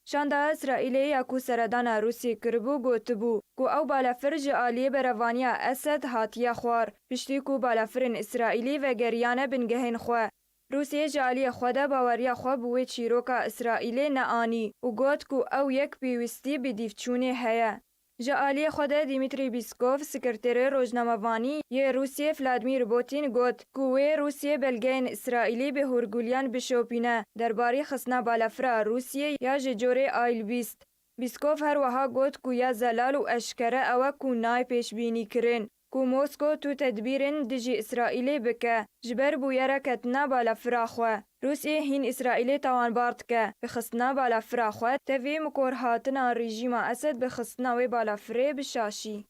Şanda Îsraîlê ya ku seredana Rûsî kiribû gotibû ku ew balafir ji aliyê berevaniya Esed hatiye xwar, piştî ku balafirên Îsraîlî vegeriyane bingehên xwe. Rûsiyê ji aliyê xwe de baweriya xwe bi wê çîroka Îsraîlê neanî û got ku ew yek pêwîstî bi dîvçûnê heye. Ji aliyê xwe de Dmîtrî Pîskov, sekreterê rojnamevanî yê Rûsiyê Vladimîr Putin got ku wê Rûsiyê belgeyên Îsraîlî bi hûrguliyan bişopîne derbarî xistina balafira Rûsiyê ya ji corê Ayl bîst. Pîskov her wiha got ku ya zelal û eşkere ew e ku nayê pêşbînîkirin ku Mosko tu tedbîrên dijî Îsraîlê bike ji ber bûyera ketina balafira xwe. Rûsiyê hîn Îsraîlê tawanbar dike bi xistina balafira xwe tevî mikorhatina rejîma Esed bi xistina wê balafirê bi şaşî.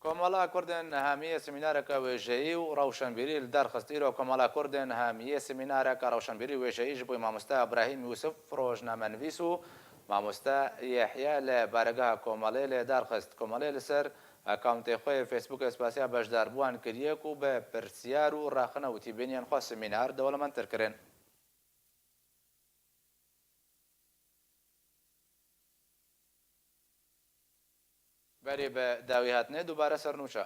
Komela Kurdên Hamiyê semînareke wêjeyî û rewşenbîrî li dar xist. Îro Komela Kurdên Hamiyê semînareke rewşenbîrî wêjeyî ji bo mamoste Îbrahîm Yûsif, rojnamenivîs û mamoste Yehya li baregeha Komelê li dar xist. Komelê li ser akawntê xwe yê Facebookê spasiya beşdarbûwan kiriye ku bi pirsiyar û rexne û tîbêniyên xwe semînar dewlemendtir kirin. Berê bi dawî hatinê dubare ser nûçe.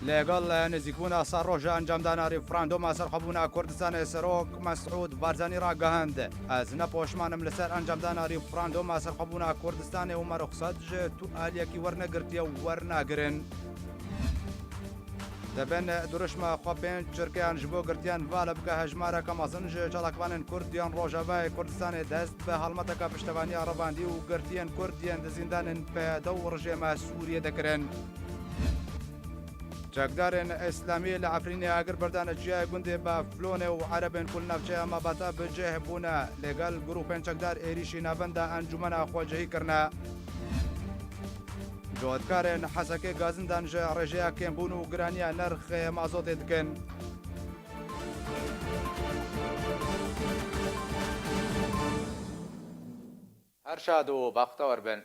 Lêgel nêzîkbûna sed roja encamdana referandûma serxwebûna Kurdistanê Serok Mesûd Barzanî ragihand, ez ne poşman im li ser encamdana referandûma serxwebûna Kurdistanê û me ruxsat ji tu aliyekî wernegirtiye û wernagirin. Di bin dirûşma xwe pênc çirkeyan ji bo girtiyan vala bike, hejmareke mezin ji çalakvanên Kurd yên Rojavayê Kurdistanê dest bi helmeteke piştevaniya revandî û girtiyên Kurd yên di zîndanên P Y D û rejîma Sûriyê dikirin. Çekdarên Îslamî li Efrînê agir berdane çiyayê gundê Baflonê û Erebên ku li navçeya Mabata bi cih bûne, lêgel grûpên çekdar êrîşî navenda encûmena xwecihî kirine. Cotkarên Hesekê gazindan ji rêjeya kêmbûn û giraniya nirxê mazotê dikin. Her şad û baxtewar bin.